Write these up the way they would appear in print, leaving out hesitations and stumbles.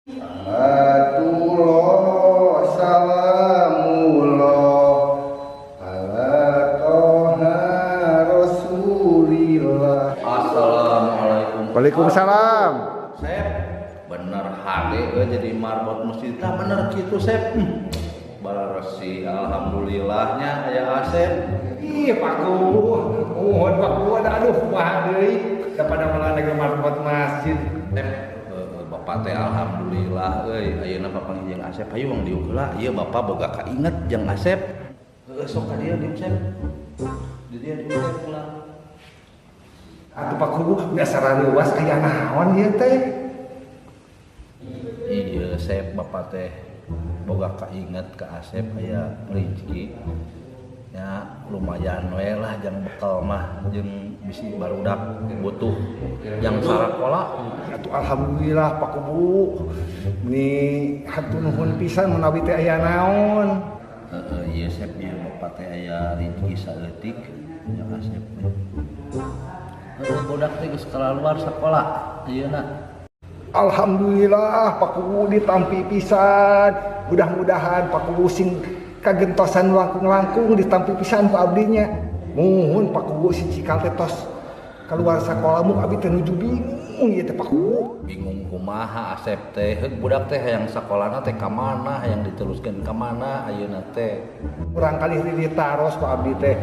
Salatullah salamullah ala toha rasulillah. Assalamualaikum. Waalaikumsalam. Sep, bener hade euy jadi marbot masjid. Tah bener kitu, Sep. Bersih alhamdulillahnya aya Asep. Ih, Pak Kuwu, muhun Pak Kuwu, aduh kumaha deui da pada malah marbot masjid. Sep, Bapak teh alhamdulillah euy ayeuna papanggih jeung Asep, hayu wang diuk heula. Ieu Bapak boga kainget jeung Asep. Heueuh, sok ka dieu diuk, Sep. Di dieu diuk, Sep, ulah. Atuh Pak Kuwu, biasa luas aya naon ieu teh? Iya, Sep, Bapak teh boga kainget ka Asep aya rezeki. Ya lumayan we lah jang bekal mah jeung bisi barudak butuh jang sarakola. Atuh alhamdulillah Pak Kuwu. Meni hatur nuhun pisan menawi teh aya naon. Heeh, ieu Sep, ieu Bapak teh aya rezeki saeutik jang Asep teh. Heeh, budak teh geus keluar sakola ayeuna. Alhamdulillah Pak Kuwu ditampi pisan. Mudah-mudahan Pak Kuwu sing kagentosan langkung-langkung ditampi pisan ku abdinya. Muhun Pak Kuwu, si Cikal teh tos keluar sakola mu abdi teh nuju bingung ieu teh, Pak Kuwu. Bingung kumaha Asep teh? Heuk, budak teh hayang sakolana teh ka mana, hayang diteruskeun ka mana ayeuna teh? Kurang kali ditaros ku abdi teh.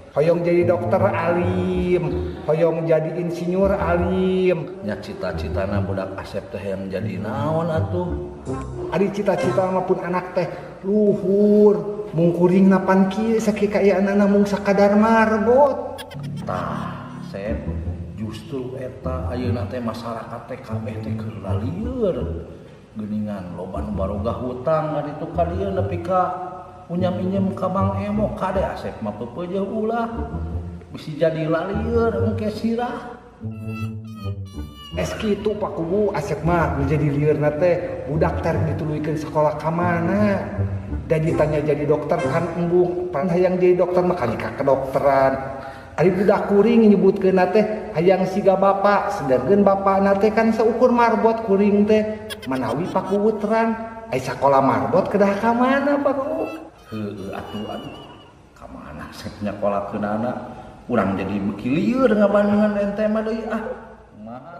Hoyong jadi dokter alim, hoyong jadi insinyur alim. Nya cita-citana budak Asep teh hayang jadi naon atuh? Ari cita-cita mah pun anak teh luhur, mung kuring napan kieu sakieu kaayaanana mung sakadar marbot. Tah, Sep, justru eta ayeuna teh masyarakat teh kabeh teh keur lalieur. Geuningan loba nu baroga hutang kaditu ka dieu nepi ka unyam-inyem ka Bank Emok. Kade Asep mah peupeujeuh ulah bisi jadi lalieur engke sirah. Es kitu Pak Kuwu, Asep mah menjadi lieurna teh budak teh dituluykeun sekolah ka mana. Dan ditanya jadi dokter kan embung, pan hayang jadi dokter mah kali ka kedokteran. Ari budak kuring nyebutkeunna teh hayang siga bapak, sedangkeun bapakna teh kan saukur marbot kuring teh. Manawi Pak Kuwu terang, ai sakola marbot kedah ka mana, Pak Kuwu? Heueuh atuh, aduh ka mana Sep nyakolakeunana, urang jadi beuki lieur ngabandungan ente mah deui ah. Kumaha?